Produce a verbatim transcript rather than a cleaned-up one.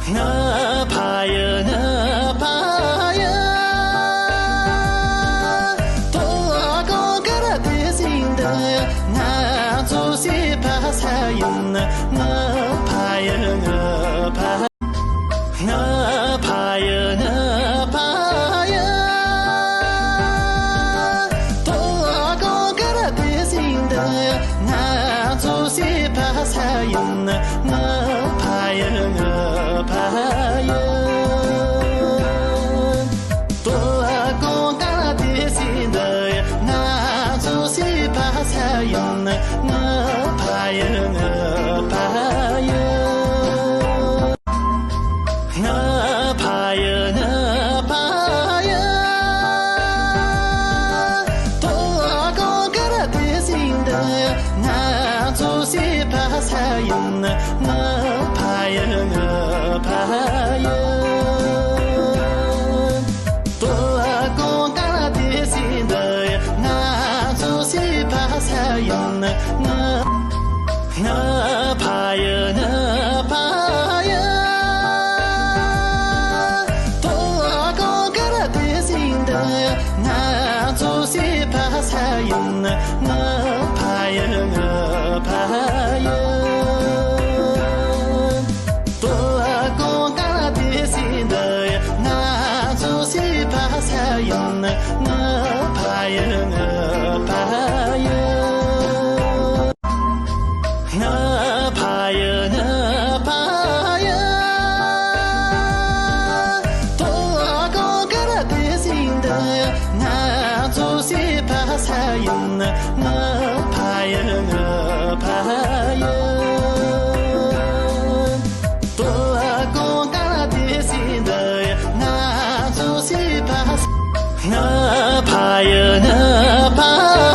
ང་ཕ་ཡི་ང་ཕ་ཡི། དོ་དགོང་དཀར་དེ་ཟིན་འདི་ང་ཚོ་སི་ཕ་ས་ཡིན། ང་ཕ་ཡི་ང་ཕ། ང་ཕ་ཡི་ང་ཕ་ཡི། དོ་དགོང་དཀར་དེ་ཟིན་འདི་ང་ཚོ་སི་ཕ་ས་ཡིན། ང་ཕ་ཡི་ང་ཕ་ཡི། དོ་དགོང་དཀར་དེ་ཟིན་འདི་ང་ཚོ་སི་ཕ་ས་ཡིན། ང་ཕ་ཡི་ང་ཕ་ཡི། ང་ཕ་ཡི་ང་ཕ་ཡི། དོ་དགོང་དཀར་དེ་ཟིན་འདི་ང་ཚོ་སི་ཕ་ས་ཡིན། ང་ཕ་ཡི་ང་ཕ་ཡི། དོ་དགོང་དཀར་དེ་ཟིན་འདི་ང་ཚོ་སི་ཕ་ས་ཡིན། ང་ང་ཕ་ཡི་ང་ཕ་ཡི། དོ་དགོང་དཀར་དེ་ཟིན་འདི་ང་ཚོ་སི་ཕ་ས་ཡིན། ང་ཕ་ཡི་ང་ཕ་ཡི། དོ་དགོང་དཀར་དེ་ཟིན་འདི་ང་ཚོ་སི་ཕ་ས་ཡིན། ང་ཕ་ཡི་ང་ཕ་ཡི། ང་ཕ་ཡི་ང་ཕ་ཡི། དོ་དགོང་དཀར་དེ་ཟིན་འདི་ང་ཚོ་སི་ཕ་ས་ཡིན། ང་ཕ་ཡི་ང་ཕ་ཡི། དོ་དགོང་དཀར་དེ་ཟིན་འདི་ང་ཚོ་སི་ཕ་ས། ང་ཕ་ཡི་ང་ཕ།